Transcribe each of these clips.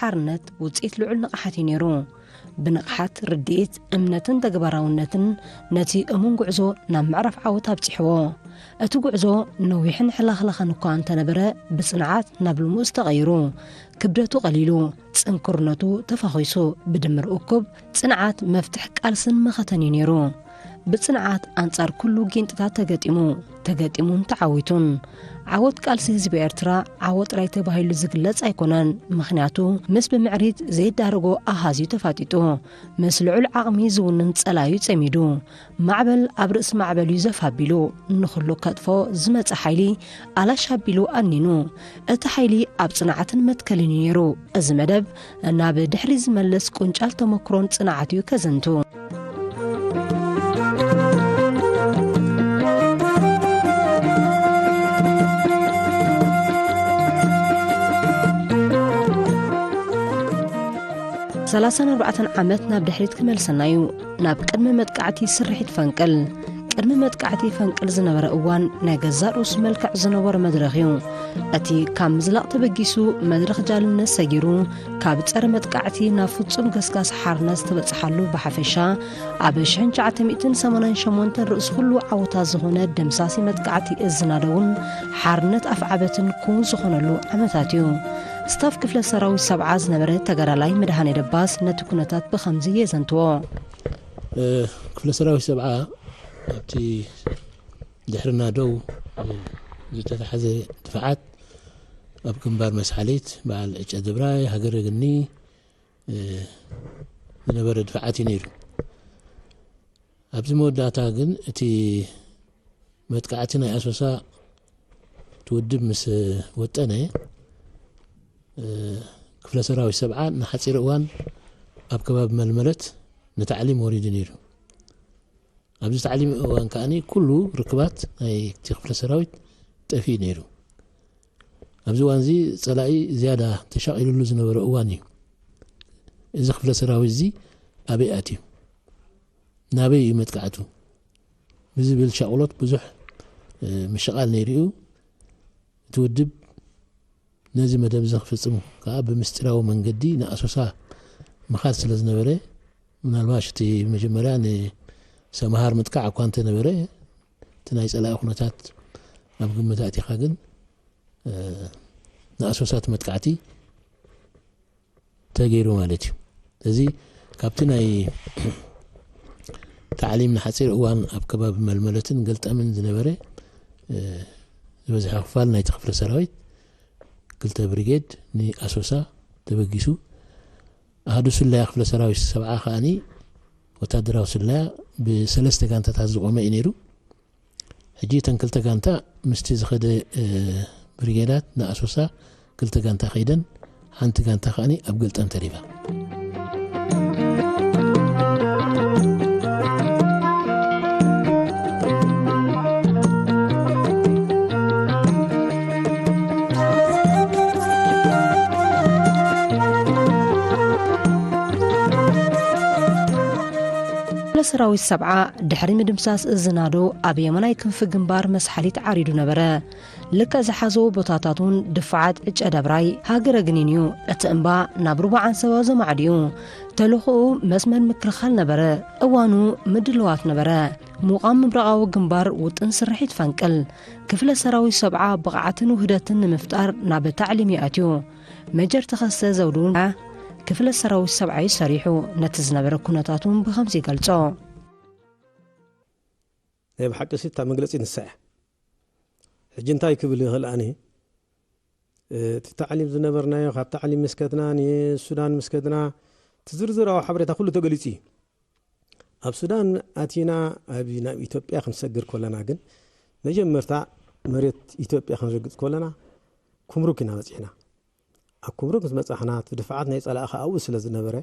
ሓርነት ውፅኢት ልዑል ንቕሓት እዩ ነይሩ። ብንቕሓት፣ ርድኢት፣ እምነትን ተግባራውነትን ነቲ እሙን ጉዕዞ ናብ ምዕራፍ ዓወት ኣብፂሕዎ። እቲ ጉዕዞ ነዊሕን ሕልኽላኽን እኳ እንተነበረ፣ ብጽንዓት ናብ ልሙስ ተቐይሩ። ክብደቱ ቀሊሉ፣ ጽንኩርነቱ ተፋኺሱ፣ ብድምር እኩብ ጽንዓት መፍትሕ ቃልስን መኸተን እዩ ነይሩ። ብጽንዓት ኣንጻር ኩሉ ጊንጥታት ተገጢሙ፣ ተገጢሙን ተዓዊቱን። ዓወት ቃልሲ ህዝቢ ኤርትራ ዓወት ጥራይ ተባሂሉ ዝግለጽ ኣይኮነን። ምኽንያቱ፣ ምስ ብምዕሪት ዘይዳረጎ ኣሃዝ እዩ ተፋጢጡ። ምስ ልዑል ዓቕሚ ዝውንን ጸላዩ ጸሚዱ። ማዕበል ኣብ ርእሲ ማዕበል እዩ ዘፍ ኣቢሉ። ንኹሉ ከጥፎ ዝመጸ ሓይሊ ኣላሽ ኣቢሉ ኣኒኑ። እቲ ሓይሊ ኣብ ጽንዓትን መትከልን እዩ ነይሩ። እዚ መደብ ናብ ድሕሪት ዝመልስ ቁንጫል ተመክሮን ጽንዓት እዩ ከዘንቱ። ሰላሳን ኣርባዕተን ዓመት ናብ ድሕሪት ክመልሰና እዩ። ናብ ቅድሚ መጥቃዕቲ ስርሒት ፈንቅል። ቅድሚ መጥቃዕቲ ፈንቅል ዝነበረ እዋን ናይ ገዛእ ርእሱ መልክዕ ዝነበሮ መድረኽ እዩ። እቲ ካብ ምዝላቕ ተበጊሱ መድረኽ ጃልነት ሰጊሩ፣ ካብ ጸረ መጥቃዕቲ ናብ ፍጹም ገስጋስ ሓርነት ዝተበጽሓሉ ብሓፈሻ፣ ኣብ ሽሕን ትሽዓተ ሚእትን ሰማንያን ሸሞንተን ርእሲ ኩሉ ዓወታት ዝኾነ ደምሳሲ መጥቃዕቲ እዝናደውን ሓርነት ኣፍዓበትን ክውን ዝኾነሉ ዓመታት እዩ። ስታፍ ክፍለ ሰራዊት ሰብዓ ዝነበረ ተጋዳላይ መድሃኔ ደባስ ነቲ ኩነታት ብኸምዚ የዘንትዎ። እ፣ ክፍለ ሰራዊት ሰብዓ ኣብቲ ድሕሪ ናደው ዝተታሕዘ ድፍዓት ኣብ ግንባር መስሓሊት በዓል ዕጨ ድብራይ፣ ሃገረ ግኒ፣ እ፣ ዝነበረ ድፍዓት እዩ ነይሩ። ኣብዚ መወዳእታ ግን እቲ መጥቃዕቲ ናይ ኣሶሳ እቲ ውድብ ምስ ወጠነ፣ እ፣ ክፍለ ሰራዊት ሰብዓ ንሓጺር እዋን ኣብ ከባቢ መልመለት ንታዕሊም ወሪዱ ነይሩ። ኣብዚ ታዕሊም እዋን ከኣኒ ኩሉ ርክባት ናይቲ ክፍለ ሰራዊት ጠፊኡ ነይሩ። ኣብዚ እዋን እዚ ጸላኢ ዝያዳ ተሻቒሉሉ ዝነበረ እዋን እዩ። እዚ ክፍለ ሰራዊት እዚ ኣበይ ኣትዩ? ናበይ እዩ መጥቃዕቱ? ብዝብል ሻቕሎት ብዙሕ፣ እ፣ ምሽቓል ነይሩ እዩ። እቲ ውድብ ነዚ መደብ እዚ ክፍጽሙ ከኣ ብምስጢራዊ መንገዲ ንኣሶሳ ምኻድ ስለ ዝነበረ፣ ምናልባሽ እቲ መጀመርያ ንሰምሃር ምጥቃዕ እኳ እንተነበረ፣ እቲ ናይ ጸላኢ ኩነታት ኣብ ግምት ኣእቲኻ ግን፣ እ፣ ንኣሶሳ እቲ መጥቃዕቲ ተገይሩ ማለት እዩ። እዚ ካብቲ ናይ ታዕሊም ንሓጺር እዋን ኣብ ከባቢ መልመለትን ገልጠምን ዝነበረ፣ እ፣ ዝበዝሐ ክፋል ናይቲ ክፍለ ሰራዊት ክልተ ብሪጌድ ንኣሶሳ ተበጊሱ። ኣሃዱ ስለያ ክፍለ ሰራዊት ሰብዓ ከኣኒ ወታደራዊ ስለያ ብሰለስተ ጋንታታት ዝቖመ እዩ ነይሩ። ሕጂ እተን ክልተ ጋንታ ምስቲ ዝኸደ፣ እ፣ ብሪጌዳት ንኣሶሳ ክልተ ጋንታ ከይደን፣ ሓንቲ ጋንታ ከኣኒ ኣብ ገልጠም ተሪፋ። ሰራዊት ሰብዓ ድሕሪ ምድምሳስ እዝናዶ ኣብ የማናይ ክንፊ ግንባር መስሓሊት ዓሪዱ ነበረ። ልክዕ ዝሓዞ ቦታታት እውን ድፋዓት ዕጨ ደብራይ ሃገረ ግኒን እዩ። እቲ እምባ ናብ ሩባ ዓንሰባ ዘማዕድዩ ተልእኾኡ መስመር ምክልኻል ነበረ። እዋኑ ምድልዋት ነበረ። ምቋም ምብራቓዊ ግንባር ውጥን ስርሒት ፈንቅል ክፍለ ሰራዊት ሰብዓ ብቕዓትን ውህደትን ንምፍጣር ናብ ታዕሊም ይኣትዩ። መጀር ተኸስተ ዘውዱ ክፍለ ሰራዊት ሰብዓ እዩ ሰሪሑ። ነቲ ዝነበረ ኩነታት እውን ብኸምዚ ይገልጾ። ናይ ብሓቂ ሲ እታ መግለጺ ንሳ እያ። ሕጂ እንታይ ክብል ይኽእል ኣነ? እቲ ታዕሊም ዝነበርናዮ፣ ካብ ታዕሊም ምስ ከድና፣ ንሱዳን ምስ ከድና፣ እቲ ዝርዝራዊ ሓበሬታ ኩሉ ተገሊጹ እዩ። ኣብ ሱዳን ኣቲና፣ ኣብ፣ ናብ ኢትዮጵያ ክንሰግር ከለና ግን፣ መጀመርታ መሬት ኢትዮጵያ ክንረግጽ ከለና፣ ኩምሩክ ኢና በጺሕና። ኣብ ኩምሩክ ምስ በጻሕና፣ እቲ ድፋዓት ናይ ጸላኢ ከኣ ኣብኡ ስለ ዝነበረ፣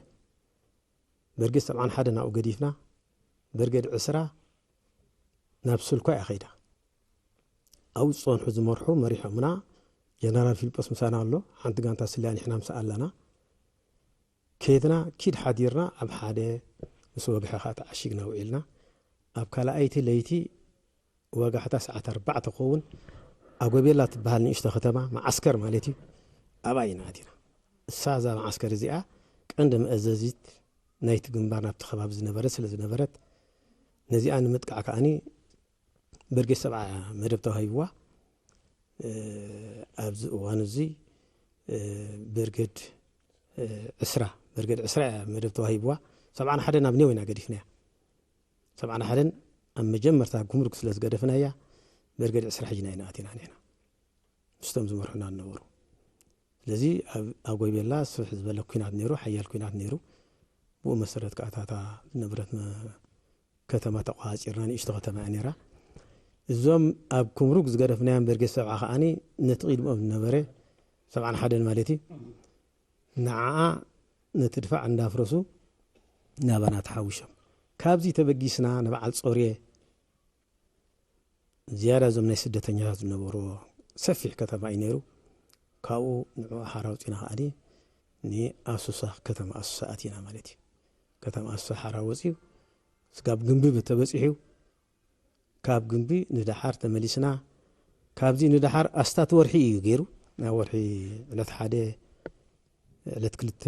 ብርጌድ ሰብዓን ሓደን ኣብኡ ገዲፍና፣ ብርጌድ ዕስራ ናብ ስልኳ እያ ከይዳ። ኣብኡ ዝጸንሑ ዝመርሑ መሪሖምና። ጀነራል ፊልጶስ ምሳና ኣሎ፣ ሓንቲ ጋንታ ስለያ ንሕና ምሳኣ ኣለና። ከይድና ኪድ ሓዲርና ኣብ ሓደ ምስ ወግሐ ኸኣ ተዓሺግና ውዒልና። ኣብ ካልኣይቲ ለይቲ ወጋሕታ ሰዓት ኣርባዕተ ክኸውን ኣጎቤላ ትበሃል ንእሽቶ ከተማ መዓስከር ማለት እዩ፣ ኣብኣ ኢና ኣቲና። እሳ እዛ መዓስከር እዚኣ ቀንዲ መእዘዚት ናይቲ ግንባር ናብቲ ከባቢ ዝነበረ ስለ ዝነበረት፣ ነዚኣ ንምጥቃዕ ከኣኒ ብርጌድ ሰብዓ መደብ ተዋሂብዋ። እ፣ ኣብዚ እዋን እዚ፣ እ፣ ብርጌድ፣ እ፣ ዕስራ፣ ብርጌድ ዕስራ እያ መደብ ተዋሂብዋ። ሰብዓን ሓደን ኣብ ኔው ኢና ገዲፍናያ። ሰብዓን ሓደን ኣብ መጀመርታ ጉምሩክ ስለ ዝገደፍናያ፣ ብርጌድ ዕስራ ሒዝና ኢና ኣቲና ንሕና ምስቶም ዝመርሑና ዝነበሩ። ስለዚ ኣብ፣ ኣብ ጎይቤላ ስፍሕ ዝበለ ኲናት ነይሩ፣ ሓያል ኲናት ነይሩ። ብኡ መሰረት ከኣ እታ፣ እታ ዝነበረት መ-፣ ከተማ ተቋጺርና፣ ንእሽቶ ከተማ እያ ነይራ። እዞም ኣብ ኩምሩግ ዝገደፍናዮም በርጌድ ሰብዓ ከኣኒ ነቲ ቅድሚኦም ዝነበረ ሰብዓን ሓደን ማለት እዩ፣ ንዓኣ ነቲ ድፋዕ እንዳፍረሱ ናባና ተሓዊሶም። ካብዚ ተበጊስና ንበዓል ጾርየ ዝያዳ እዞም ናይ ስደተኛታት ዝነበርዎ ሰፊሕ ከተማ እዩ ነይሩ። ካብኡ ንዕኡ ሓራ ኣውፂና ከኣኒ ንኣሱሳ፣ ከተማ ኣሱሳ ኣቲና ማለት እዩ። ከተማ ኣሱሳ ሓራ ወፂኡ፣ ስጋብ ግንቢ ተበፂሑ፣ ካብ ግንቢ ንደሓር ተመሊስና። ካብዚ ንደሓር ኣስታት ወርሒ እዩ ገይሩ። ናብ ወርሒ ዕለት ሓደ፣ ዕለት ክልተ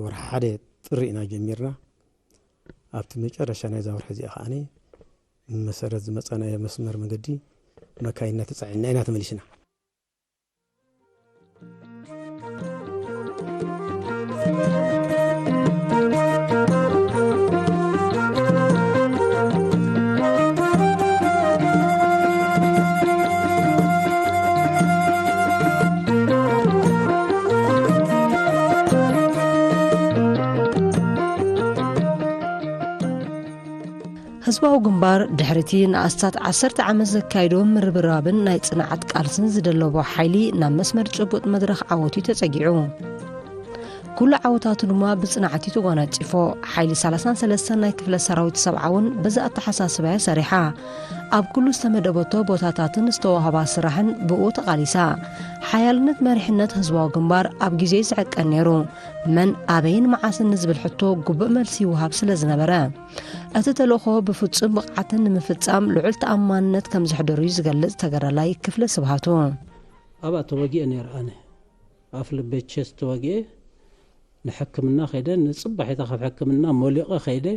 ወርሒ ሓደ ጥሪ ኢና ጀሚርና። ኣብቲ መጨረሻ ናይዛ ወርሒ እዚኣ ከኣኒ ብመሰረት ዝመጻናዮ መስመር መገዲ መካይንና ተጻዒንና ኢና ተመሊስና። ህዝባዊ ግንባር ድሕሪቲ ንኣስታት ዓሰርተ ዓመት ዘካይዶ ምርብራብን ናይ ጽንዓት ቃልስን ዝደለቦ ሓይሊ ናብ መስመር ጭቡጥ መድረኽ ዓወት እዩ ተጸጊዑ። ኩሉ ዓወታቱ ድማ ብጽንዓት እዩ ተጓናጺፎ። ሓይሊ ሰላሳን ሰለስተን ናይ ክፍለ ሰራዊት ሰብዓ እውን በዚ ኣተሓሳስባ እያ ሰሪሓ። ኣብ ኩሉ ዝተመደበቶ ቦታታትን ዝተዋህባ ስራሕን ብኡ ተቓሊሳ። ሓያልነት መሪሕነት ህዝባዊ ግንባር ኣብ ግዜ እዩ ዝዕቀን ነይሩ። መን ኣበይን መዓስን ንዝብል ሕቶ ግቡእ መልሲ ይወሃብ ስለ ዝነበረ፣ እቲ ተልእኾ ብፍጹም ብቕዓትን ንምፍጻም ልዑል ተኣማንነት ከም ዘሕደሩ እዩ ዝገልጽ ተጋዳላይ ክፍለ ስብሃቱ። ኣብኣ ተወጊኤ ነይረ ኣነ። ኣፍ ልበይ ቸስት ተወጊኤ፣ ንሕክምና ከይደ፣ ንጽባሒታ ካብ ሕክምና ሞሊቐ ከይደ፣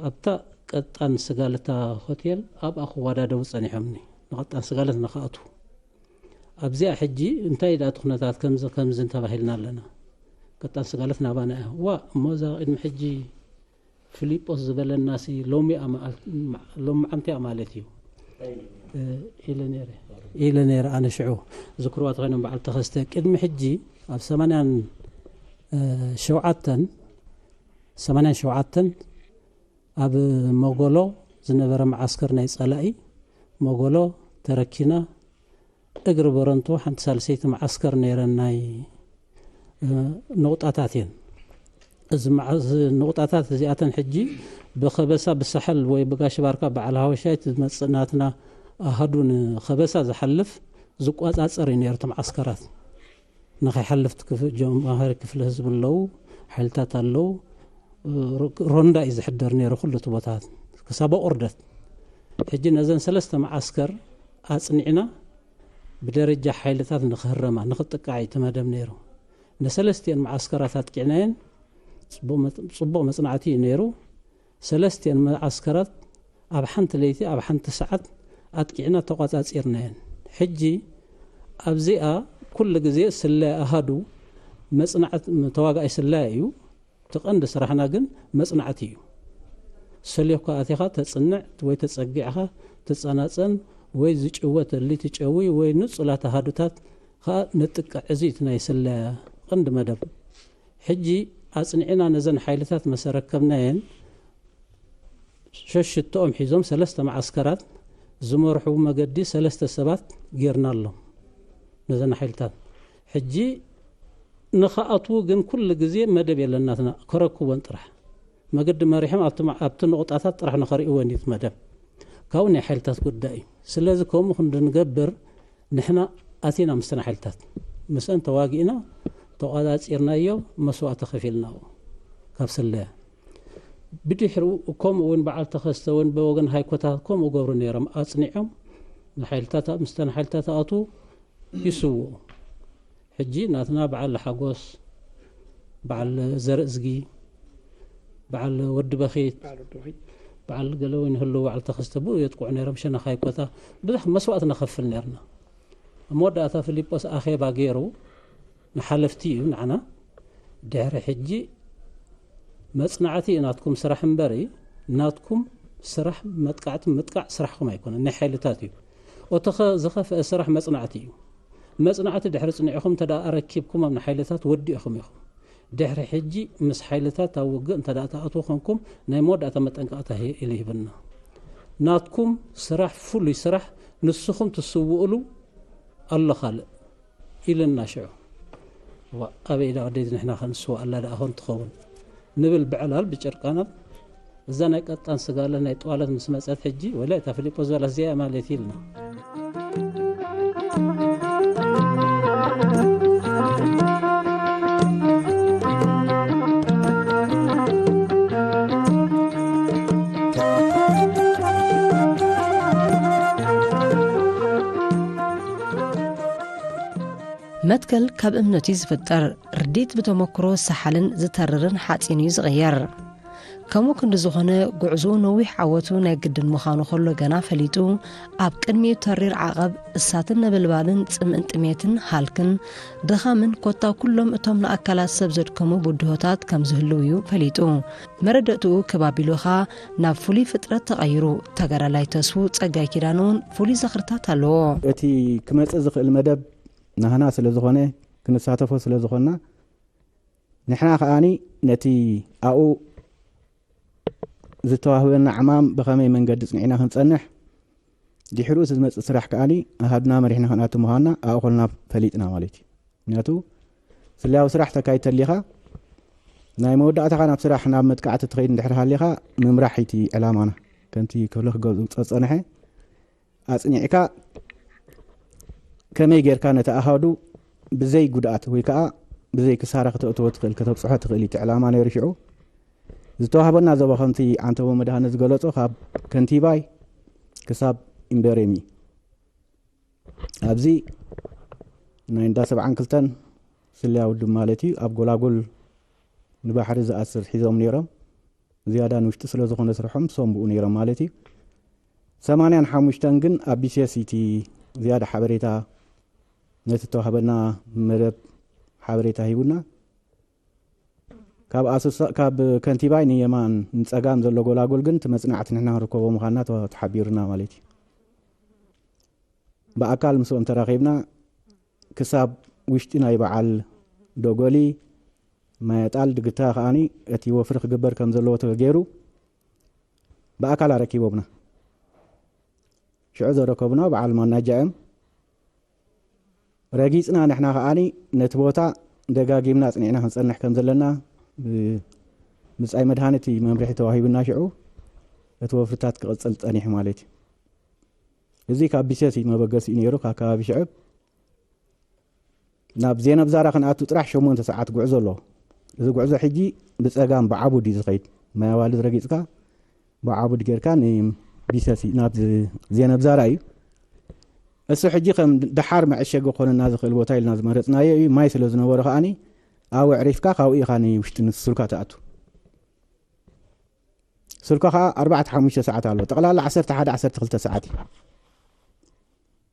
ኣብታ ቀጣን ስጋለታ ሆቴል ኣብኣ ክወዳደቡ ጸኒሖምኒ። ንቐጣን ስጋለት ንኽኣትዉ። ኣብዚኣ ሕጂ እንታይ ደኣ እቲ ኩነታት ከምዚ ከምዚ እንተባሂልና ኣለና። ቀጣን ስጋለት ናባና እያ። ዋ፣ እሞ እዛ ቅድሚ ሕጂ ፊሊጶስ ዝበለናሲ ሎሚ እያ መዓል-፣ ሎሚ መዓንቲ እያ ማለት እዩ። እ፣ ኢለ ነይረ። ኢለ ነይረ ኣነ ሽዑ። ዝክርዋ ተኾይኖም በዓል ተኸስተ። ቅድሚ ሕጂ ኣብ ሰማንያን፣ እ፣ ሸውዓተን፣ ሰማንያን ሸውዓተን ኣብ መጎሎ ዝነበረ መዓስከር ናይ ጸላኢ፣ መጎሎ፣ ተረኪና፣ እግሪ በረንቱ ሓንቲ ሳልሰይቲ መዓስከር ነይረን ናይ፣ እ፣ ንቑጣታት እየን። እዚ መዓ-፣ እዚ ንቑጣታት እዚኣተን ሕጂ ብኸበሳ ብሳሕል ወይ ብጋሽ ባርካ በዓል ሃወሻይ ትመጽእ ናትና ኣሃዱ ንኸበሳ ዝሓልፍ ዝቋጻጸር እዩ ነይሩ። እቲ መዓስከራት ንኸይሓልፍ እቲ ክፍ-፣ ጀማህሪ ክፍሊ ህዝቢ ኣለዉ፣ ሓይልታት ኣለዉ። ሮ-፣ ሮንዳ እዩ ዝሕደር ነይሩ ኩሉ እቲ ቦታታት ክሳብ ኣቑርደት። ሕጂ ነዘን ሰለስተ መዓስከር ኣጽኒዕና ብደረጃ ሓይልታት ንኽህረማ፣ ንኽጥቀዓ እዩ እቲ መደብ ነይሩ። ንሰለስቲአን መዓስከራት ኣጥቂዕናየን። ጽቡቕ መጽ-፣ ጽቡቕ መጽናዕቲ እዩ ነይሩ። ሰለስቲአን መዓስከራት ኣብ ሓንቲ ለይቲ፣ ኣብ ሓንቲ ሰዓት ኣጥቂዕና ተቋጻጺርናየን። ሕጂ ኣብዚኣ ኩሉ ግዜ ስለ ኣሃዱ መጽናዕት-፣ ተዋጋኣይ ስለ እዩ። እቲ ቀንዲ ስራሕና ግን መጽናዕቲ እዩ። ሰልዮካ ኣቲኻ ተጽንዕ ወይ ተጸጊዕኻ ትጸናጸን ወይ ዝጭወ ተሊ ትጨዊ ወይ ንጹላት ኣሃዱታት ከኣ ንጥቀዕ። እዚ እቲ ናይ ስለ ቀንዲ መደብ። ሕጂ ኣጽኒዕና ነዘን ሓይልታት መሰረከብናየን ሸሽትኦም ሒዞም ሰለስተ መዓስከራት ዝመርሑ መገዲ ሰለስተ ሰባት ጌርና ኣሎም ነዘን ሓይልታት። ሕጂ ንኸኣትዉ ግን ኩሉ ግዜ መደብ የለናትና፣ ከረክብወን ጥራሕ። መገዲ መሪሖም ኣብቲ ማ-፣ ኣብቲ ንቑጣታት ጥራሕ ንኸርእይወን እዩ እቲ መደብ። ካብኡ ናይ ሓይልታት ጉዳይ እዩ። ስለዚ ከምኡ ክንድንገብር ንሕና ኣቲና ምስተን ሓይልታት ምስአን ተዋጊእና ተቋጻጺርናዮ፣ መስዋእቲ ከፊልና ኣብኡ ካብ ስለያ። ብድሕሪኡ ከምኡ እውን በዓል ተኸስተ እውን ብወገን ሃይኮታት ከምኡ ገብሩ ነይሮም። ኣጽኒዖም ንሓይልታት፣ ምስተን ሓይልታት ኣቱ ይስውኡ። ሕጂ ናትና በዓል ሓጎስ፣ በዓል ዘርእዝጊ፣ በዓል ወዲ በኺት፣ በዓል ወዲ በኺት። በዓል ገለ ወይ ንህልው በዓል ተኸስተ ብኡ የጥቅዑ ነይሮም። ሸነኻይ ኮታ ብዙሕ መስዋእቲ ነኸፍል ነርና። ኣብ መወዳእታ ፊሊጶስ ኣኼባ ገይሩ ንሓለፍቲ እዩ ንዓና። ድሕሪ ሕጂ መጽናዕቲ እዩ ናትኩም ስራሕ እምበሪ፣ ናትኩም ስራሕ መጥቃዕቲ ምጥቃዕ ስራሕኩም ኣይኮነን፣ ናይ ሓይልታት እዩ። እቶ ኸ ዝኸፍአ ስራሕ መጽናዕቲ እዩ። መጽናዕቲ ድሕሪ ጽኒዕኹም እንተ ደኣ ኣረኪብኩም ኣብ ንሓይልታት ወዲእኹም ኢኹም። ድሕሪ ሕጂ ምስ ሓይልታት ኣብ ውግእ እንተ ደኣ ትኣትዉ ኾንኩም ናይ መወዳእታ መጠንቀቕታ ሂ-፣ ኢሉ ሂብና። ናትኩም ስራሕ ፍሉይ ስራሕ ንስኹም ትስውእሉ ኣሎ ካልእ ኢልና ሽዑ። ዋ፣ ኣበይ ኢዳ ወደይ ንሕና ከንስወኣላ ደኣ ኾን ትኸውን ንብል ብዕላል ብጨርቃናት እዛ ናይ ቀጣን ስጋለ ናይ ጠዋለት ምስ መጸት ሕጂ ወላ እታ ፊልጶስ ዝበላ እዚኣ ማለት ኢልና። መትከል ካብ እምነት እዩ ዝፍጠር። ርዲት ብተመክሮ ሰሓልን ዝተርርን ሓፂን እዩ ዝቕየር። ከምኡ ክንዲ ዝኾነ ጉዕዞኡ ነዊሕ ዓወቱ ናይ ግድን ምዃኑ ከሎ ገና ፈሊጡ፣ ኣብ ቅድሚኡ ተሪር ዓቐብ እሳትን ነበልባልን ጽምእን ጥሜትን ሃልክን ድኻምን ኮታ ኩሎም እቶም ንኣካላት ሰብ ዘድከሙ ብድሆታት ከም ዝህልው እዩ ፈሊጡ። መረዳእትኡ ክብ ኣቢሉ ኸኣ ናብ ፍሉይ ፍጥረት ተቐይሩ። ተጋዳላይ ተስፉ ጸጋይ ኪዳነ እውን ፍሉይ ዝኽርታት ኣለዎ። እቲ ክመጽእ ዝኽእል መደብ ናህና ስለ ዝኾነ፣ ክንሳተፎ ስለ ዝኾንና፣ ንሕና ከኣኒ ነቲ ኣብኡ ዝተዋህበና ዕማም ብኸመይ መንገዲ ጽኒዕና ክንጸንሕ፣ ድሕሪኡ እቲ ዝመጽእ ስራሕ ከኣኒ ኣሃዱና መሪሕና ክንኣቱ ምዃንና ኣብኡ ኮልና ፈሊጥና ማለት እዩ። ምክንያቱ ስለያዊ ስራሕ ተካይድ ተሊኻ ናይ መወዳእታኻ ናብ ስራሕ ናብ መጥቃዕቲ ትኸይድ እንድሕር ሃሊኻ ምምራሕ እቲ ዕላማና። ከምቲ ክብሎ ክገልጾ ዝጸንሐ ኣጽኒዕካ ከመይ ጌርካ ነቲ ኣሃዱ ብዘይ ጉድኣት ወይ ከኣ ብዘይ ክሳራ ከተእትዎ ትኽእል፣ ከተብጽሖ ትኽእል እዩ እቲ ዕላማ ነይሩ ሽዑ። ዝተዋህበና ዞባ ከምቲ ዓንተቦ መድሃነ ዝገለጾ ካብ ከንቲባይ ክሳብ ኢምቤሬም እዩ። ኣብዚ ናይ እንዳ ሰብዓን ክልተን ስለያ ውድብ ማለት እዩ። ኣብ ጎላጉል ንባሕሪ ዝኣስር ሒዞም ነይሮም። ዝያዳ ንውሽጢ ስለ ዝኾነ ስርሖም እሶም ብኡ ነይሮም ማለት እዩ። ሰማንያን ሓሙሽተን ግን ኣብ ቢሴስ እቲ ዝያዳ ሓበሬታ ነቲ ተዋህበና መደብ ሓበሬታ ሂቡና። ካብ ኣሶሳ፣ ካብ ከንቲባይ ንየማን ንጸጋም ዘሎ ጎላጉል ግን እቲ መጽናዕቲ ንሕና ክንርከቦ ምዃንና ተ-፣ ተሓቢሩና ማለት እዩ። ብኣካል ምስኦም ተራኺብና ክሳብ ውሽጢ ናይ በዓል ዶጎሊ፣ ማያጣል፣ ድግታ ከኣኒ እቲ ወፍሪ ክግበር ከም ዘለዎ ተገይሩ ብኣካል ኣረኪቦምና። ሽዑ ዘረከቡና በዓል ማናጃ እዮም። ረጊጽና ንሕና ከኣኒ ነቲ ቦታ ደጋጊምና ኣጽኒዕና ክንጸንሕ ከም ዘለና ብ-፣ ብጻይ መድሃኒት መምርሒ ተዋሂቡና ሽዑ እቲ ወፍርታት ክቕጽል ጸኒሑ ማለት እዩ። እዚ ካብ ቢሴስ እዩ መበገሲኡ ነይሩ፣ ካብ ከባቢ ሽዕብ ናብ ዜነብዛራ ክንኣቱ ጥራሕ ሸሞንተ ሰዓት ጉዕዞ ኣለዎ። እዚ ጉዕዞ ሕጂ ብጸጋም ብዓቡድ እዩ ዝኸይድ። ማይ ኣዋልድ ረጊጽካ ብዓቡድ ጌርካ ንቢሰሲ ናብ ዝ-፣ ዜነብዛራ እዩ። እሱ ሕጂ ከም ደሓር መዐሸጊ ክኾነና ዝኽእል ቦታ ኢልና ዝመረጽናዮ እዩ። ማይ ስለ ዝነበሮ ከኣኒ ኣብኡ ኣዕሪፍካ ካብኡ ኢኻ ንውሽጢ ንስልካ ትኣቱ። ስልካ ከኣ ኣርባዕተ ሓሙሽተ ሰዓት ኣሎ። ጠቕላላ ዓሰርተ ሓደ ዓሰርተ ክልተ ሰዓት እዩ።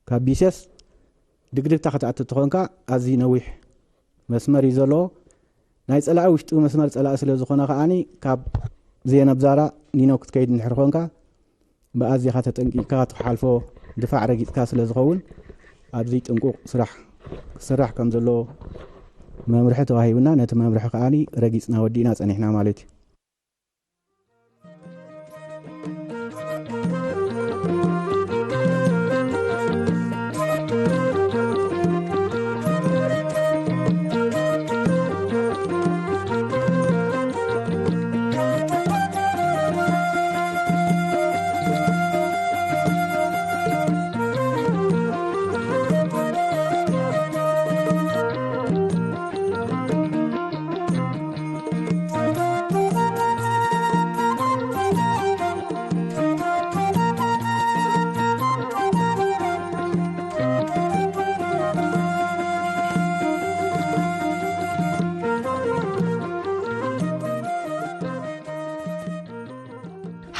ካብ ቢሴስ ድግድግታ ክትኣቱ ተኾንካ ኣዝዩ ነዊሕ መስመር እዩ ዘለዎ። ናይ ጸላኢ ውሽጢ መስመር ጸላኢ ስለ ዝኾነ ከኣኒ ካብ ዜነብዛራ ኒኖ ክትከይድ እንድሕር ኮንካ ብኣዚኻ ተጠንቂቕካ ክትሓልፎ ድፋዕ ረጊጽካ ስለ ዝኸውን ኣብዚ ጥንቁቕ ስራሕ ክስራሕ ከም ዘለዎ መምርሒ ተዋሂቡና፣ ነቲ መምርሒ ከኣኒ ረጊጽና ወዲእና ጸኒሕና ማለት እዩ።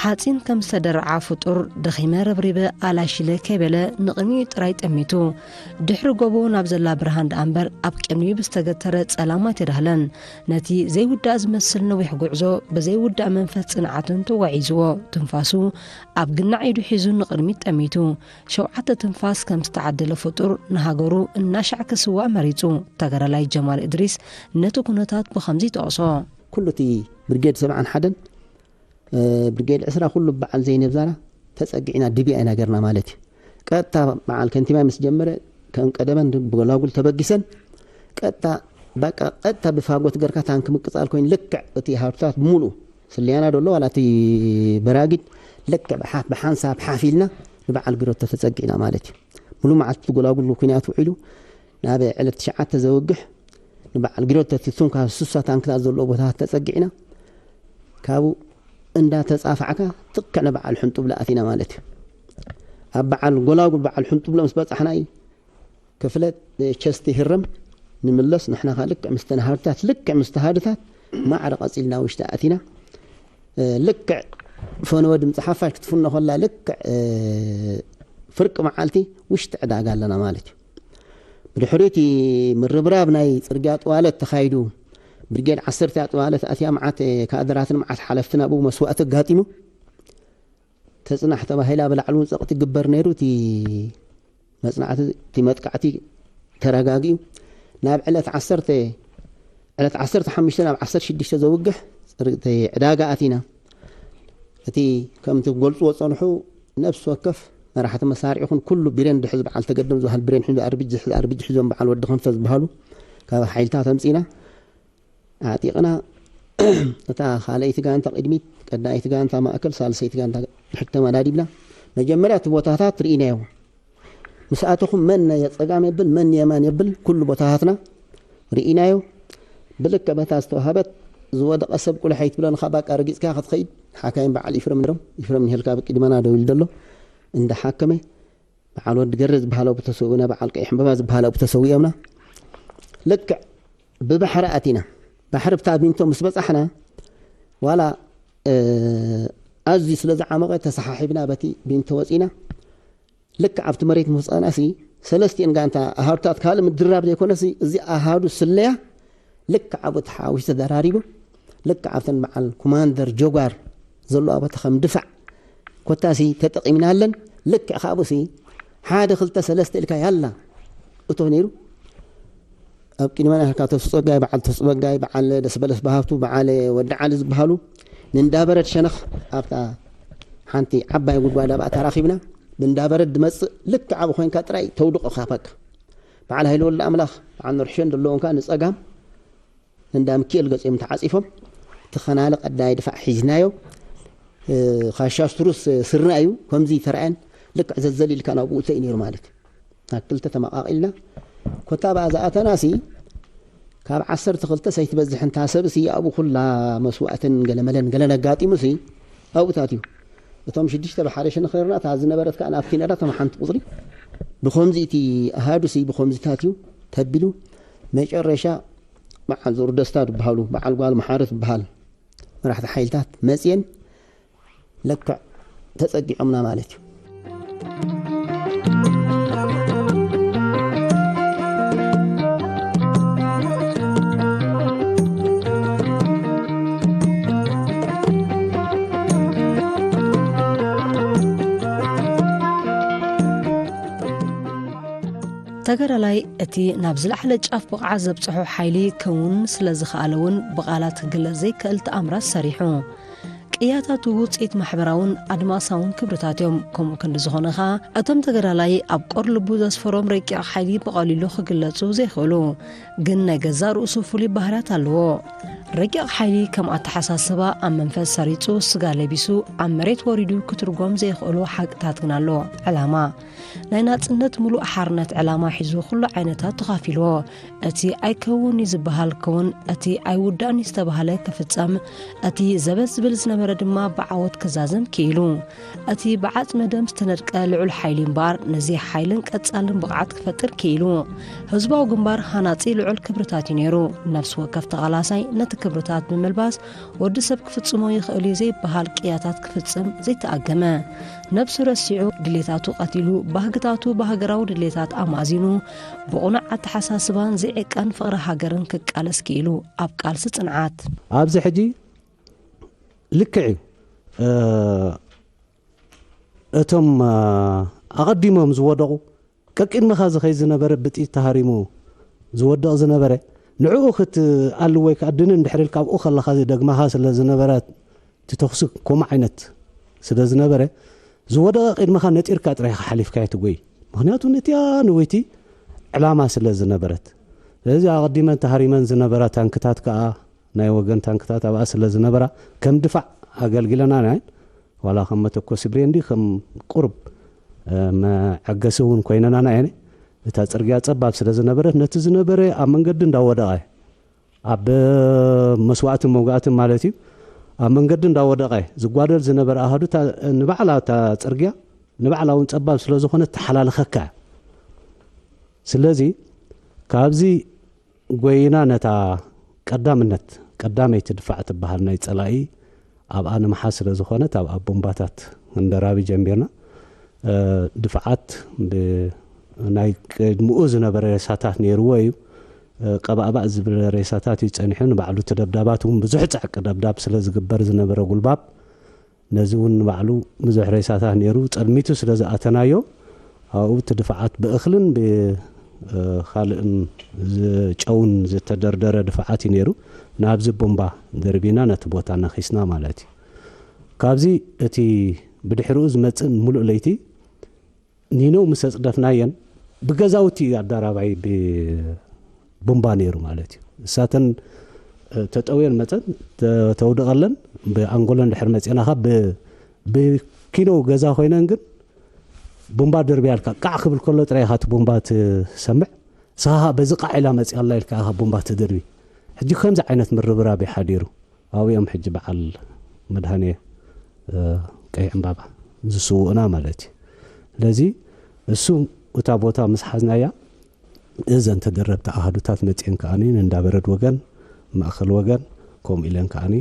ሓጺን ከም ዝተደርዓ ፍጡር፣ ደኺመ ረብሪበ ኣላሽለ ከይበለ ንቕድሚኡ ጥራይ ጠሚቱ። ድሕሪ ጎቦ ናብ ዘላ ብርሃን ደኣ እምበር ኣብ ቅድሚኡ ብዝተገተረ ጸላም ኣይተዳህለን። ነቲ ዘይውዳእ ዝመስል ነዊሕ ጉዕዞ ብዘይውዳእ መንፈስ ጽንዓትን ተጓዒዝዎ። ትንፋሱ ኣብ ግናዕ ኢዱ ሒዙ ንቕድሚት ጠሚቱ። ሸውዓተ ትንፋስ ከም ዝተዓደለ ፍጡር ንሃገሩ እናሻዕ ክስዋእ መሪጹ። ተጋዳላይ ጀማል እድሪስ ነቲ ኩነታት ብኸምዚ ይጠቕሶ። ኩሉ እቲ ብርጌድ ሰብዓን ሓደን፣ እ፣ ብርጌድ ዕስራ ኩሉ በዓል ዘይነብዛና ተጸጊዕና ድብያ ኢና ገርና ማለት እዩ። ቀጥታ በዓል ከንቲባ ምስ ጀመረ ከም ቀደመን ብጎላጉል ተበጊሰን ቀጥታ፣ በቃ ቀጥታ ብፋጎት ገርካ ታንክ ምቅጻል ኮይኑ ልክዕ እቲ ሃብታት ብምሉኡ ስልያና ደሎ ዋላ እቲ በራጊድ ልክዕ ብሓ-፣ ብሓንሳብ ሓፍ ኢልና ንበዓል ግሮቶ ተጸጊዕና ማለት እዩ። ሙሉ መዓልቲ ብጎላጉል ኩናት ውዒሉ ናብ ዕለት ትሽዓተ ዘውግሕ ንበዓል ግሮቶ ትቱም ካብ ሱሳ ታንክታት ዘለዎ ቦታታት ተጸጊዕና ካብኡ እንዳተጻፋዕካ ትክዕ ንበዓል ሕንጡብለ ኣቲና ማለት እዩ። ኣብ በዓል ጎላጉል በዓል ሕንጡብለ ምስ በጻሕና እዩ ክፍለ ቸስቲ ህረም ንምለስ ንሕና ከኣ ልክዕ ምስ ተናሃድታት ልክዕ ምስ ተሃድታት ማዕረ ቀጺልና ውሽጢ ኣቲና። እ፣ ልክዕ ፈነወ ድምፂ ሓፋሽ ክትፍኖ ከላ ልክዕ፣ እ፣ ፍርቂ መዓልቲ ውሽጢ ዕዳጋ ኣለና ማለት እዩ። ብድሕሪኡ እቲ ምርብራብ ናይ ጽርግያ ጥዋለት ተኻይዱ ብርጌድ ዓሰርተ እያ ጥዋለት ኣትያ፣ መዓት፣ እ፣ ካድራትን መዓት ሓለፍትን ኣብኡ መስዋእቲ ኣጋጢሙ። ተጽናሕ ተባሂላ ብላዕሊ እውን ጸቕጢ ግበር ነይሩ። እቲ መጽናዕቲ፣ እቲ መጥቃዕቲ ተረጋጊኡ ናብ ዕለት ዓሰርተ፣ ዕለት ዓሰርተ ሓሙሽተ ናብ ዓሰርተ ሽዱሽተ ዘውግሕ ጽርግቲ ዕዳጋ ኣቲና። እቲ ከምቲ ክገልጽዎ ጸንሑ ነፍሲ ወከፍ መራሕቲ መሳርዒ ይኹን ኩሉ ቢሬን ድሕዚ በዓል ተገደም ዝበሃል ቢሬን ሒዙ ኣርቢጅ ዝሕዝ ኣርቢጅ ሒዞም በዓል ወዲ ክንፈ ዝበሃሉ ካብ ሓይልታት ኣምጺና ኣዕጢቕና እታ ካልኣይቲ ጋንታ ቅድሚት፣ ቀዳመይቲ ጋንታ ማእከል፣ ሳልሰይቲ ጋንታ ድሕሪት ተመዳዲብና። መጀመርያ እቲ ቦታታት ርኢናዮ። ምስ ኣተኹም መን የጸጋም የብል፣ መን የማን የብል፣ ኩሉ ቦታታትና ርኢናዮ። ብልክዕ በታ ዝተዋህበት ዝወደቐ ሰብ ቁልሐ ይትብለንኻ፣ ባቃ ረጊጽካ ክትኸይድ፣ ሓካይም በዓል ኢፍረም ነይሮም። ኢፍረም ንሄልካ ብቅድመና ደው ኢሉ ዘሎ እንዳሓከመ በዓል ወዲ ገረ ዝበሃል ኣብኡ ተሰዊኡና፣ በዓል ቀይሕ ዕምበባ ዝበሃል ኣብኡ ተሰዊኦምና። ልክዕ ብባሕሪ ኣቲና። ባሕሪ ብታ ቢንቶ ምስ በጻሕና፣ ዋላ፣ እ፣ ኣዝዩ ስለ ዝዓመቐ ተሰሓሒብና በቲ ቢንቶ ወጺና። ልክዕ ኣብቲ መሬት ምስ ወጻእና ሲ፣ ሰለስቲኤን ጋንታ ኣሃዱታት ካልእ ምድራብ ዘይኮነ ሲ፣ እዚ ኣሃዱ ስለያ ልክዕ ኣብኡ ተሓዊሱ ተደራሪቡ። ልክዕ ኣብተን በዓል ኮማንደር ጆጓር ዘለዋ ቦታ ከም ድፋዕ ኮታሲ ተጠቒምናለን። ልክዕ ካብኡሲ ሓደ ክልተ ሰለስተ ኢልካ ያላ እቶ ነይሩ። ኣብ ቅድመና ኢልካ ተስኡ ጸጋይ፣ በዓል ተስኡ ጸጋይ፣ በዓል ደስበለስ በሃብቱ፣ በዓል ወዲ ዓሊ ዝበሃሉ ንእንዳበረድ ሸነኽ ኣብታ ሓንቲ ዓባይ ጉድጓድ ኣብኣ ተራኺብና። ብእንዳበረድ ድመጽእ ልክዕ ኣብኡ ኮይንካ ጥራይ ተውድቖ ካባካ። በዓል ሃይለ ወልደ ኣምላኽ፣ በዓል ነርሕሸን ዘለዎም ከኣ ንጸጋም እንዳ ምክኤል ገጺኦም ተዓጺፎም፣ እቲ ኸናሊ ቀዳይ ድፋዕ ሒዝናዮ። እ፣ ኻሻ ስትሩስ ስርና እዩ፣ ከምዚ ተራእየን ልክዕ ዘዘል ኢልካ ናብኡ እተኢ ነይሩ ማለት እዩ። ኣብ ክልተ ተመቓቒልና፣ ኮታ ብኣ ዝኣተናሲ፣ ካብ ዓሰርተ ክልተ ሰይትበዝሕ እንታ ሰብሲ ኣብኡ ኩላ መስዋእትን ገለመለን ገለን ኣጋጢሙሲ፣ ኣብኡ ታትዩ። እቶም ሽዱሽተ ብሓደ ሸነኽ ነርና፣ እታ ዝነበረት ከኣ ናብቲ ነራ፣ እቶም ሓንቲ ቁጽሪ። ብኸምዚ እቲ ኣሃዱሲ ብኸምዚ ታትዩ ተቢሉ፣ መጨረሻ በዓል ዙር ደስታ ዝበሃሉ፣ በዓል ጓል መሓረት ዝበሃል መራሕቲ ሓይልታት መጽየን ልክዕ ተጸጊዖምና ማለት እዩ። ተጋዳላይ እቲ ናብ ዝለዓለ ጫፍ ብቕዓት ዘብጽሖ ሓይሊ ክውን ስለ ዝኸኣለ እውን ብቓላት ክግለጽ ዘይከእል ተኣምራት ሰሪሑ። ቅያታቱ ውጽኢት ማሕበራውን ኣድማሳውን ክብርታት እዮም። ከምኡ ክንዲ ዝኾነ ኸኣ፣ እቶም ተጋዳላይ ኣብ ቆር ልቡ ዘስፈሮም ረቂቕ ሓይሊ ብቐሊሉ ክግለጹ ዘይኽእሉ፣ ግን ናይ ገዛእ ርእሱ ፍሉይ ባህርያት ኣለዎ። ረቂቕ ሓይሊ ከም ኣተሓሳስባ ኣብ መንፈስ ሰሪጹ፣ ስጋ ለቢሱ፣ ኣብ መሬት ወሪዱ ክትርጎም ዘይኽእሉ ሓቅታት ግን ኣሎ። ዕላማ። ናይ ናጽነት ምሉእ ሓርነት ዕላማ ሒዙ ኩሉ ዓይነታት ተኻፊልዎ። እቲ ኣይከውን እዩ ዝበሃል ክውን፣ እቲ ኣይውዳእን እዩ ዝተባህለ ክፍጸም፣ እቲ ዘበት ዝብል ዝነበረ ድማ ብዓወት ክዛዘም ክኢሉ። እቲ ብዓጽመ ደም ዝተነድቀ ልዑል ሓይሊ እምበኣር፣ ነዚ ሓይልን ቀጻልን ብቕዓት ክፈጥር ክኢሉ። ህዝባዊ ግንባር ሃናጺ ልዑል ክብርታት እዩ ነይሩ። ነፍሲ ወከፍ ተቓላሳይ ነቲ ክብርታት ብምልባስ፣ ወዲ ሰብ ክፍጽሞ ይኽእል እዩ ዘይበሃል ቅያታት ክፍጽም ዘይተኣገመ። ነብሱ ረሲዑ፣ ድሌታቱ ቀቲሉ፣ ባህግታቱ ብሃገራዊ ድሌታት ኣማእዚኑ፣ ብቕኑዕ ኣተሓሳስባን ዘይዕቀን ፍቕሪ ሃገርን ክቃለስ ክኢሉ፣ ኣብ ቃልሲ ጽንዓት። ኣብዚ ሕጂ ልክዕ እዩ። እ፣ እቶም፣ እ፣ ኣቐዲሞም ዝወደቑ፣ ቀቂድመኻ ዝኸይ ዝነበረ፣ ብጥይት ተሃሪሙ ዝወድቕ ዝነበረ፣ ንዕኡ ክትኣልው ወይ ከኣ ድንን ድሕሪ ኢልካ ኣብኡ ከለኻ ዝደግመኻ ስለ ዝነበረ፣ እቲ ተኹሲ ከምኡ ዓይነት ስለ ዝነበረ፣ ዝወደቐ ቅድመኻ ነጢርካ ጥራይ ኢኻ ሓሊፍካዮ ትጎይ። ምኽንያቱ ነቲኣ ንወይቲ ዕላማ ስለ ዝነበረት። ስለዚ ኣቐዲመን ተሃሪመን ዝነበራ ታንክታት ከኣ፣ ናይ ወገን ታንክታት ኣብኣ ስለ ዝነበራ፣ ከም ድፋዕ ኣገልጊለናና እየን። ዋላ ከም መተኮሲ ብሬን ድዩ፣ ከም ቁሩብ፣ እ፣ መዐገሲ እውን ኮይነናና እየን። እታ ጽርግያ ጸባብ ስለ ዝነበረት፣ ነቲ ዝነበረ ኣብ መንገዲ እንዳወደቐ፣ ኣብ መስዋእትን መውጋእትን ማለት እዩ፣ ኣብ መንገዲ እንዳወደቐ ዝጓደል ዝነበረ ኣሃዱ፣ እታ፣ ንባዕላ እታ ጽርግያ ንባዕላ እውን ጸባብ ስለ ዝኾነት ተሓላልኸካ እያ። ስለዚ ካብዚ ጎይና ነታ ቀዳምነት፣ ቀዳመይቲ ድፋዕ ትበሃል ናይ ጸላኢ ኣብኣ ንምሓዝ ስለ ዝኾነት፣ ኣብኣ ቦምባታት እንደራቢ ጀሚርና። እ፣ ድፍዓት ብ-፣ ናይ ቅድምኡ ዝነበረ ሬሳታት ነይርዎ እዩ። እ፣ ቀባእባእ ዝብል ሬሳታት እዩ ጸኒሑ። ንባዕሉ እቲ ደብዳባት እውን ብዙሕ ጸዕቂ ደብዳብ ስለ ዝግበር ዝነበረ ጉልባብ፣ ነዚ እውን ንባዕሉ ብዙሕ ሬሳታት ነይሩ፣ ጸልሚቱ ስለ ዝኣተናዮ፣ ኣብኡ እቲ ድፍዓት ብእኽልን ብ-፣ እ፣ ካልእን ዝ-፣ ጨውን ዝተደርደረ ድፍዓት እዩ ነይሩ። ናብዚ ቦምባ ደርቢና ነቲ ቦታ ነኺስና ማለት እዩ። ካብዚ እቲ ብድሕሪኡ ዝመጽእ ምሉእ ለይቲ ኒነው ምስ ኣጽደፍናየን፣ ብገዛውቲ እዩ ኣዳራባይ ብቡምባ ነይሩ ማለት እዩ። እሳተን፣ እ፣ ተጠውየን መጸን፣ ተ-፣ ተውድቐለን፣ ብኣንጎለን ድሕር መጺእናኻ፣ ብ-፣ ብኪነው ገዛ ኮይነን ግን ቡምባ ደርብያ ኣልካ፣ ቃዕ ክብል ከሎ ጥራይ ኢኻ እቲ ቡምባ ትሰምዕ። ንስኻ ኸኣ በዚ ቃዕ ኢላ መጺኣ ኣላ ኢልካ ኢኻ ቡምባ ትድርቢ። ሕጂ ከምዚ ዓይነት ምርብራብ እዩ ሓዲሩ። ኣብኡ እዮም ሕጂ በዓል መድሃኔ፣ እ፣ ቀይሕ ዕምባባ ዝስውኡና ማለት እዩ። ስለዚ እሱ እታ ቦታ ምስ ሓዝናያ፣ እዘን ተደረብቲ ኣሃዱታት መጺኤን ከኣኒ ንእንዳ በረድ ወገን፣ ማእከል ወገን፣ ከምኡ ኢለን ከኣኒ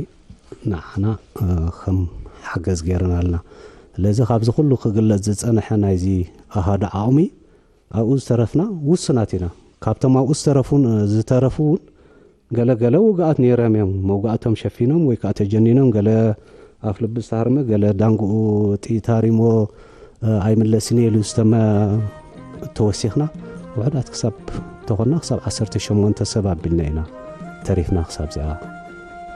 ንዓና፣ እ፣ ከም ሓገዝ ገይረናልና። ስለዚ ካብዚ ኩሉ ክግለጽ ዝጸንሐ ናይዚ ኣሃዱ ዓቕሚ፣ ኣብኡ ዝተረፍና ውሱናት ኢና። ካብቶም ኣብኡ ዝተረፉን፣ ዝተረፉ እውን ገለ ገለ ውግኣት ነይሮም እዮም። መውጋእቶም ሸፊኖም ወይ ከዓ ተጀኒኖም፣ ገለ ኣፍ ልቢ ዝተሃርመ፣ ገለ ዳንግኡ ጥይት ሃሪምዎ፣ እ፣ ኣይምለስን እየ ኢሉ ዝተመ-፣ ተወሲኽና። ውሑዳት ክሳብ ተኾንና፣ ክሳብ ዓሰርተ ሸሞንተ ሰብ ኣቢልና ኢና ተሪፍና። ክሳብ እዚኣ፣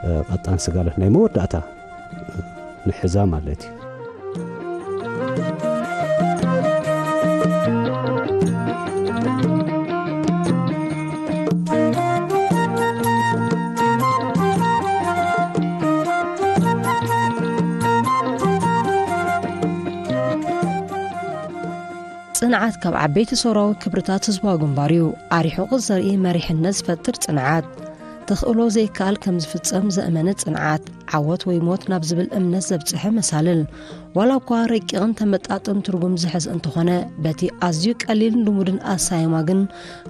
እ፣ ቀጣን ስጋለት ናይ መወዳእታ፣ እ፣ ንሕዛ ማለት እዩ። ጽንዓት ካብ ዓበይቲ ሰውራዊ ክብርታት ህዝባዊ ግንባር እዩ። ኣሪሑ ቅርጺ ዘርኢ መሪሕነት ዝፈጥር ጽንዓት። ተኽእሎ ዘይከኣል ከም ዝፍጸም ዘእመነ ጽንዓት። ዓወት ወይ ሞት ናብ ዝብል እምነት ዘብጽሐ መሳልል። ዋላ እኳ ረቂቕን ተመጣጥን ትርጉም ዝሕዝ እንተኾነ፣ በቲ ኣዝዩ ቀሊልን ልሙድን ኣሳይማ ግን፣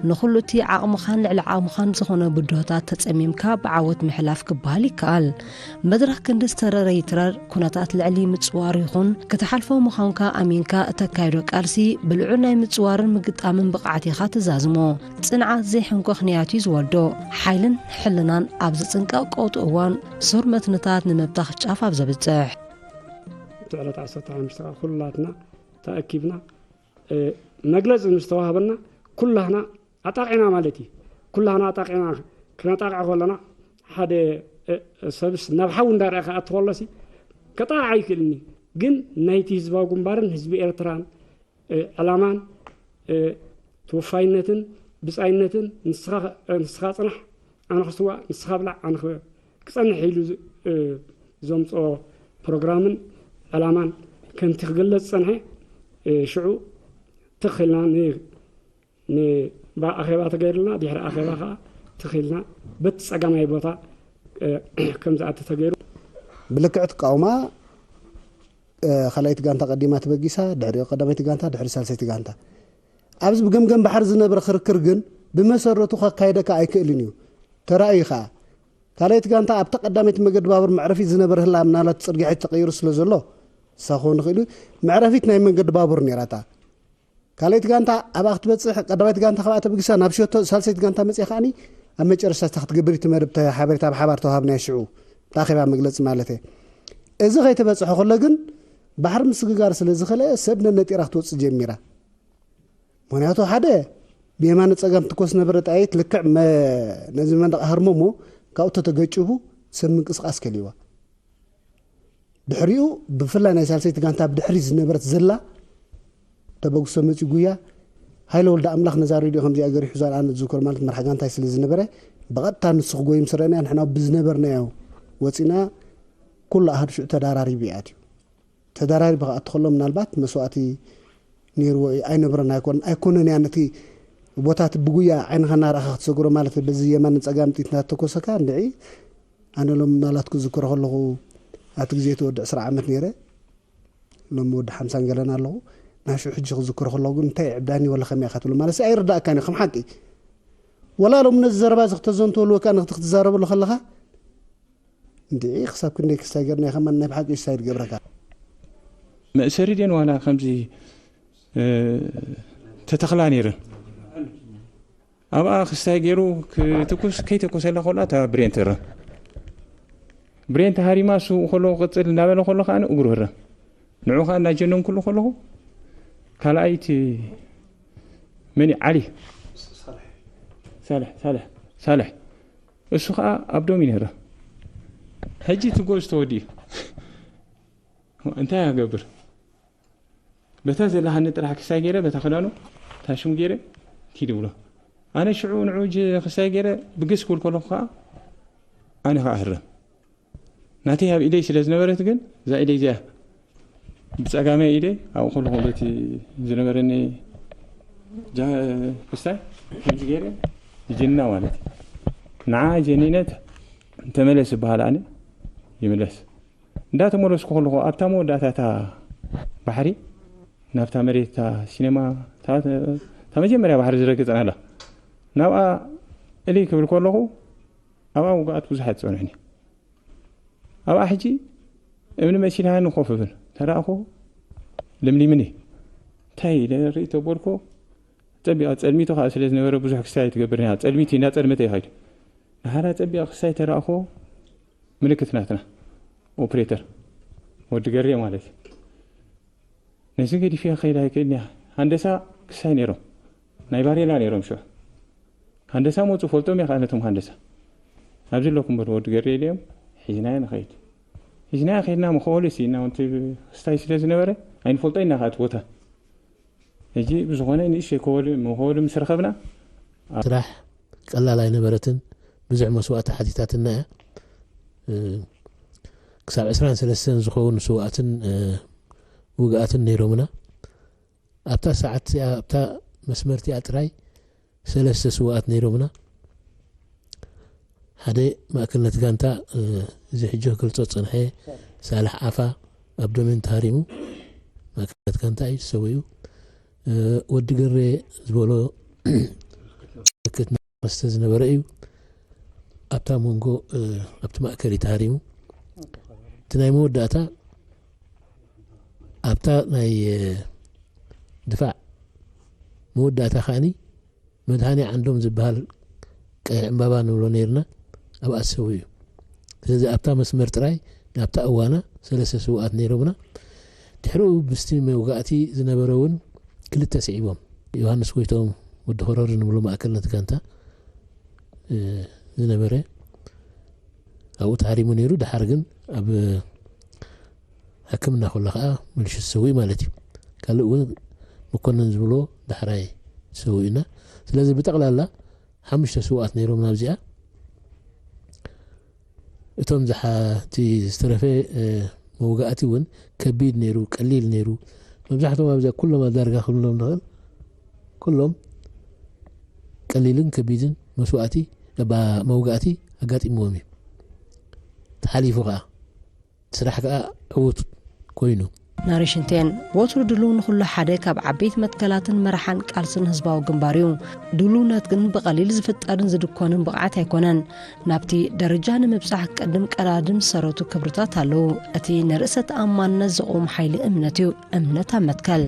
ንኹሉ እቲ ዓቕምኻን ልዕሊ ዓቕምኻን ዝኾነ ብድሆታት ተጸሚምካ ብዓወት ምሕላፍ ክበሃል ይከኣል። መድረኽ ክንዲ ዝተረረ ይትረር፣ ኩነታት ልዕሊ ምጽዋር ይኹን፣ ክትሓልፎ ምዃንካ ኣሚንካ እተካይዶ ቃልሲ፣ ብልዑል ናይ ምጽዋርን ምግጣምን ብቕዓት ኢኻ ትዛዝሞ። ጽንዓት ዘይሕንኮ ክንያት እዩ ዝወልዶ። ሓይልን ሕልናን ኣብ ዝጽንቀቕ ቀውጢ እዋን፣ ሱር መትንታት ንምብታኽ ጫፍ ኣብ ዘብጽሕ። እቲ ዕለት ዓሰርተ ሓሙሽተ ከኣ ኩላትና ተኣኪብና፣ እ፣ መግለጺ ምስ ተዋህበና፣ ኩላህና ኣጣቒዕና ማለት እዩ። ኩላህና ኣጣቒዕና ክነጣቕዕ ከለና፣ ሓደ፣ እ፣ ሰብስ ናብ ሓዊ እንዳረኣየ ክኣቱ ከሎሲ፣ ከጣቕዕ ኣይክእልን እዩ። ግን ናይቲ ህዝባዊ ግንባርን ህዝቢ ኤርትራን፣ እ፣ ዕላማን፣ እ፣ ተወፋይነትን ብጻይነትን፣ ንስኻ፣ እ፣ ንስኻ ጽናሕ፣ ኣነ ክስዋእ፣ ንስኻ ብላዕ፣ ኣነ ክ-፣ ክጸንሕ ኢሉ ዝ-፣ እ፣ ዘምጽኦ ፕሮግራምን ዕላማን ከምቲ ክግለጽ ዝጸንሐ፣ እ፣ ሽዑ ትኽ ኢልና ን-፣ ን-፣ ባ-፣ ኣኼባ ተገይሩልና፣ ድሕሪ ኣኼባ ከኣ ትኽ ኢልና በቲ ጸጋማይ ቦታ፣ እ፣ ከም ዝኣቱ ተገይሩ። ብልክዕ ትቃውማ። ካልኣይቲ ጋንታ ቀዲማ ተበጊሳ፣ ድሕሪኡ ቀዳመይቲ ጋንታ፣ ድሕሪ ሳልሰይቲ ጋንታ። ኣብዚ ብገምገም ባሕሪ ዝነበረ ክርክር ግን ብመሰረቱ ከካይደካ ኣይክእልን እዩ። ተራእዩ ከኣ ካልኣይቲ ጋንታ ኣብታ ቀዳመይቲ መገዲ ባቡር መዕረፊት ዝነበረ ህላ ምናልባት ጽርግያ ሕጂ ተቐይሩ ስለ ዘሎ ሳኾ ንኽእል እዩ። መዕረፊት ናይ መንገዲ ባቡር ነይራታ። ካልኣይቲ ጋንታ ኣብኣ ክትበጽሕ ቀዳማይቲ ጋንታ ካብኣ ተበጊሳ ናብ ሸቶ ሳልሰይቲ ጋንታ መጽያ ከኣኒ ኣብ መጨረሻ እታ ክትገብር እቲ መደብ ሓበሬታ ብሓባር ተዋሃብናዮ ሽዑ እታ ኣኼባ መግለጺ ማለት እየ። እዚ ከይተበጽሐ ከሎ ግን ባሕሪ ምስግጋር ስለ ዝኸለአ ሰብ ነነጢራ ክትወጽእ ጀሚራ። ምክንያቱ ሓደ ብየማነ ጸጋም ትኮስ ነበረ ጣይት ልክዕ ነዚ መንደቕ ኣህርሞ እሞ ካብኡ ተተገጭቡ ሰብ ምንቅስቃስ ከልዋ። ድሕሪኡ ብፍላይ ናይ ሳልሰይቲ ጋንታ ብድሕሪ ዝነበረት ዘላ ተበግሶ መፂ ጉያ ሃይለ ወልደ ኣምላኽ ነዛ ሬድዮ ከምዚኣ ገሪሑ ዛን ኣነ ዝዝከር ማለት መርሓ ጋንታይ ስለ ዝነበረ ብቐጥታ ንሱ ክጎይም ስረና ንሕና ብዝነበርናዮ ወፂና ኩሉ ኣሃዱ ሽዑ ተዳራሪቡ ይኣትዩ። ተዳራሪቡ ክኣቱ ከሎ ምናልባት መስዋእቲ ነይርዎ እዩ ኣይነብረን ኣይኮን ኣይኮነን እያ ነቲ ቦታት ብጉያ ዓይንኻ እናረኣኻ ክትሰግሮ ማለት በዚ የማንን ጸጋም ጥይት እናተኮሰካ እንድዒ ኣነ ሎም ናላትኩ ዝዝክሮ ከለኹ ኣብቲ ግዜ እቲ ወዲ ዕስራ ዓመት ነይረ ሎም ወዲ ሓምሳን ገለን ኣለኹ ናሹ ሕጂ ክዝክሮ ከለኹ ግን እንታይ ዕብዳኒ ወላ ከመይ ኢኻ ትብሎ ማለት ኣይርዳእካን እዩ ከም ሓቂ ወላ ሎም ነዚ ዘረባ እዚ ክተዘንተወሉ ወይ ከዓ ንክቲ ክትዛረበሉ ከለኻ እንድዒ ክሳብ ክንደይ ክስታይ ገርና ከማን ናይ ብሓቂ ክስታይ ትገብረካ። መእሰሪ ድየን ዋላ ከምዚ ተተኽላ ነይረን ኣብኣ ክስታይ ገይሩ ክትኩስ ከይተኮሰላ ከላ እታ ብሬን ትህረም ብሬን ተሃሪማ እሱ ከሎ ክቅፅል እናበለ ከሎ ከዓ እግሩ ህረም ንዑ ከዓ እናጀነንኩሉ ከለኹ ካልኣይቲ መን ዓሊ ሳልሕ ሳልሕ ሳልሕ እሱ ከዓ ኣብ ዶም ይንህረ ሕጂ እቲ ጎዝ ተወዲኡ እንታይ ኣገብር በታ ዘለሃኒ ጥራሕ ክሳይ ገይረ በታ ክዳኑ ታሽም ገይረ ኪድ ብሎ ኣነ ሽዑ ንዑ ጅ ክሳይ ገይረ ብግስ ክብል ከለኹ ከዓ ኣነ ከዓ ህረም ናተይ ኣብ ኢደይ ስለ ዝነበረት ግን እዛ ኢደይ እዚኣ ብፀጋመይ ኢደይ ኣብኡ ከለኹ በቲ ዝነበረኒ ክስታይ ከምዚ ገይረ ይጅንና ማለት እዩ ንዓ ጀኒነት ተመለስ ዝበሃል ኣነ ይምለስ እንዳተመለስኩ ከለኹ ኣብታ መወዳእታ እታ ባሕሪ ናብታ መሬት እታ ሲነማ እታ መጀመርያ ባሕሪ ዝረግፅናላ ናብኣ እልይ ክብል ከለኹ ኣብኣ ውግኣት ብዙሓት ዝፀንሑኒ ኣብኣ ሕጂ እምኒ መሲልሃኒ ኮፍ እብል ተረኣኹ ልምሊምኒ እንታይ ኢለ ርኢ ተበልኩ ፀቢቓ ፀልሚቱ ከዓ ስለ ዝነበረ ብዙሕ ክስታይ ትገብር ኢና ፀልሚት እንዳፀልመተ ይኸይድ ንሓራ ፀቢቓ ክስታይ ተረኣኹ ምልክት ናትና ኦፕሬተር ወዲ ገሬ ማለት እዩ ነዚ ገዲፍያ ከይዳ ይክእል እያ ሃንደሳ ክስታይ ነይሮም ናይ ባሬላ ነይሮም ሽዑ ሃንደሳ መፁ ፈልጦም እየ ከዓ ነቶም ሃንደሳ ኣብዚ ኣለኩም በሉ ወዲ ገሬ ኢለዮም ሒዝናዮ ንኸይድ ሒዝናዮ ከይድና መኸወሊ ሲ እና ክስታይ ስለ ዝነበረ ኣይንፈልጦ ኢና ከዓ እቲ ቦታ ሕጂ ብዝኾነ ንእሽተይ ከወሊ መኸወሊ ምስ ረኸብና ስራሕ ቀላል ኣይነበረትን ብዙሕ መስዋእቲ ሓቲታትና እያ ክሳብ ዕስራን ሰለስተን ዝኸውን ስውኣትን ውግኣትን ነይሮምና ኣብታ ሰዓት እዚኣ ኣብታ መስመር እቲኣ ጥራይ ሰለስተ ስውኣት ነይሮምና ሓደ ማእከልነት ጋንታ እዚ ሕጂ ክገልጾ ዝጸንሐ ሳልሕ ዓፋ ኣብ ዶሜን ተሃሪሙ ማእከልነት ጋንታ እዩ ዝሰውኡ ወዲ ገሬ ዝበሎ ምልክት መስተ ዝነበረ እዩ ኣብታ መንጎ ኣብቲ ማእከል እዩ ተሃሪሙ እቲ ናይ መወዳእታ ኣብታ ናይ ድፋዕ መወዳእታ ከዓኒ መድሃኒ ዓንዶም ዝበሃል ቀይሕ ዕምባባ ንብሎ ነይርና ኣብኣ ዝሰው እዩ ስለዚ ኣብታ መስመር ጥራይ ናብታ እዋና ሰለስተ ስውኣት ነይሮምና ድሕሪኡ ብስቲ መውጋእቲ ዝነበረ እውን ክልተ ስዒቦም ዮሃንስ ጎይቶም ወዲ ኮረር ንብሎ ማእከልነት ጋንታ ዝነበረ ኣብኡ ተሃሪሙ ነይሩ ድሓር ግን ኣብ ሕክምና ከሎ ከዓ መልሹ ዝሰውእ ማለት እዩ ካልእ እውን መኮንን ዝብሎ ዳሕራይ ዝሰውእ እና ስለዚ ብጠቕላላ ሓሙሽተ ስውኣት ነይሮም ናብዚኣ እቶም እቲ ዝተረፈ መውጋእቲ እውን ከቢድ ነይሩ ቀሊል ነይሩ መብዛሕቶም ኣብዚኣ ኩሎም ኣዳርጋ ክንብሎም ንኽእል ኩሎም ቀሊልን ከቢድን መስዋእቲ መውጋእቲ ኣጋጢምዎም እዩ ተሓሊፉ ከዓ ስራሕ ከዓ ዕዉት ኮይኑ። ናሬሽን ቴን ወትሩ ድሉው ንኹሉ ሓደ ካብ ዓበይቲ መትከላትን መራሓን ቃልስን ህዝባዊ ግንባር እዩ። ድሉውነት ግን ብቐሊል ዝፍጠርን ዝድኮንን ብቕዓት ኣይኮነን። ናብቲ ደረጃ ንምብጻሕ ቅድም ቀዳድም ዝሰረቱ ክብርታት ኣለዉ። እቲ ንርእሰ ተኣማንነት ዘቑም ሓይሊ እምነት እዩ። እምነት ኣብ መትከል።